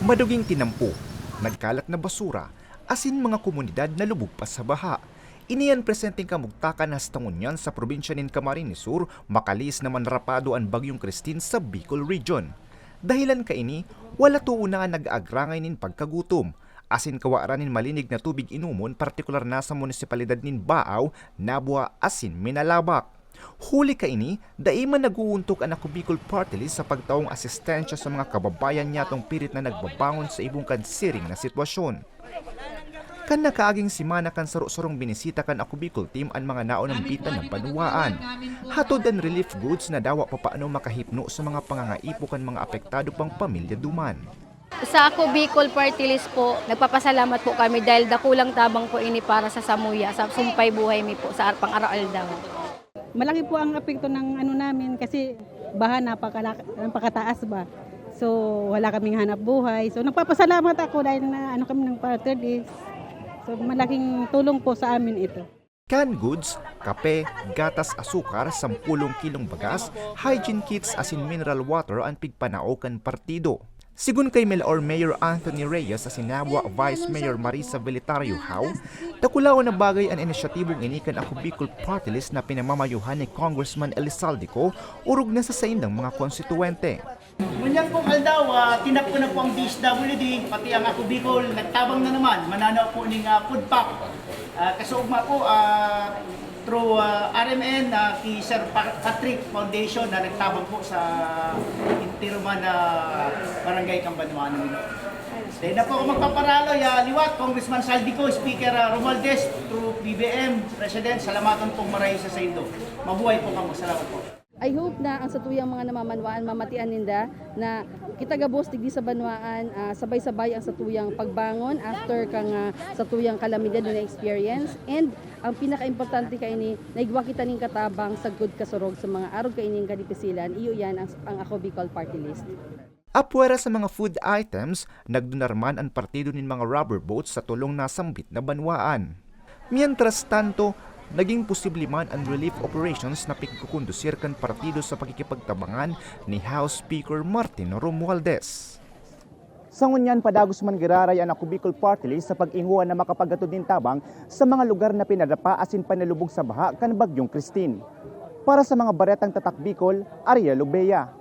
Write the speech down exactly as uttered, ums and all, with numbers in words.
Maduging tinampo, nagkalat na basura, asin mga komunidad na lubog pa sa baha. Ini an presenteng kamugtakan hasta ngunyan sa probinsya nin Camarines Sur, makalihis na man rapado an Bagyong Christine sa Bicol Region. Dahilan kaini, wala toon na an nag-aagrangay nin pagkagutom, asin kawaran nin malinig na tubig inomon, partikular na sa munisipalidad nin Baao, Nabua, asin Minalabac. Huli kaini, dai man nag-uuntok an Ako Bicol Party List sa pagtaong asistensya sa mga kababayan niyatong pirit na nagbabangon sa ibong kan siring na sitwasyon. Kan nakaaging semana kan saro-sarong binisita kan Ako Bicol Team an mga naonambitan na banwaan. Hatod an relief goods na dawa papaano makahipno sa mga pangangaipo kan mga apektado pang pamilya duman. Sa Ako Bicol Party List po, nagpapasalamat po kami dahil dakulang tabang po ini para sa samuya, sa sumpay buhay mi po, sa ar- pang-araw-aldaw. Malaki po ang apekto ng ano namin kasi baha napakala- napakataas ba. So wala kaming hanap buhay. So nagpapasalamat ako dahil na ano kami ng Party List. So malaking tulong po sa amin ito. Canned goods, kape, gatas, asukar, sampulong kilong bagas, hygiene kits asin mineral water an pigpanao kan partido. Sigon kay Melaor Mayor Anthony Reyes asin Nabua Vice Mayor Marisa Velitario Hao, dakulaon na bagay an inisyatibong ini kan Ako Bicol Party List na pinamamayuhan ni Congressman Elizalde Co orog na sa saindang mga konstituwente. Ngunyan pong aldaw, ah, tinapon na po ang D S W D, pati ang Ako Bicol, nagtabang na naman, mananaw po ning ah, food pack. Ah, kasuugma po, ah, through ah, R M N, ah, ki Sir Pa- Patrick Foundation na nagtabang po sa entero man na barangay kan banwaan namin. Dahil na po ako magpaparaloy, ah, liwat, Congressman Saldico, Speaker ah, Romualdez, through P B M, President, salamaton pong marhay sa saindo. Mabuhay po kamo. Salamat po. I hope na ang satuyang mga namamanwaan mamatian ninda na kita gabos digdi sa banwaan, ah, sabay-sabay ang satuyang pagbangon after kang ah, satuyang kalamidad na na-experience. And ang pinaka-importante kaini, naigwa kita ning katabang sagkod kasurog sa mga arog kaining kadipisilan, iyo yan ang, ang Ako Bicol Party List. Apwera sa mga food items, nagdunar man an partido nin mga rubber boats sa tolong nasambit na banwaan. Mientras tanto, naging posible man an relief operations na pigkukondusir kan partido sa pakikipagtabangan ni House Speaker Martin Romualdez. Sa ngunyan, padagos man giraray an Ako Bicol Party List sa pag-inguha na makapaghatod nin tabang sa mga lugar na pinadapa asin panalubog sa baha kan Bagyong Christine. Para sa mga baretang Tatak Bicol, Ariel Obeya.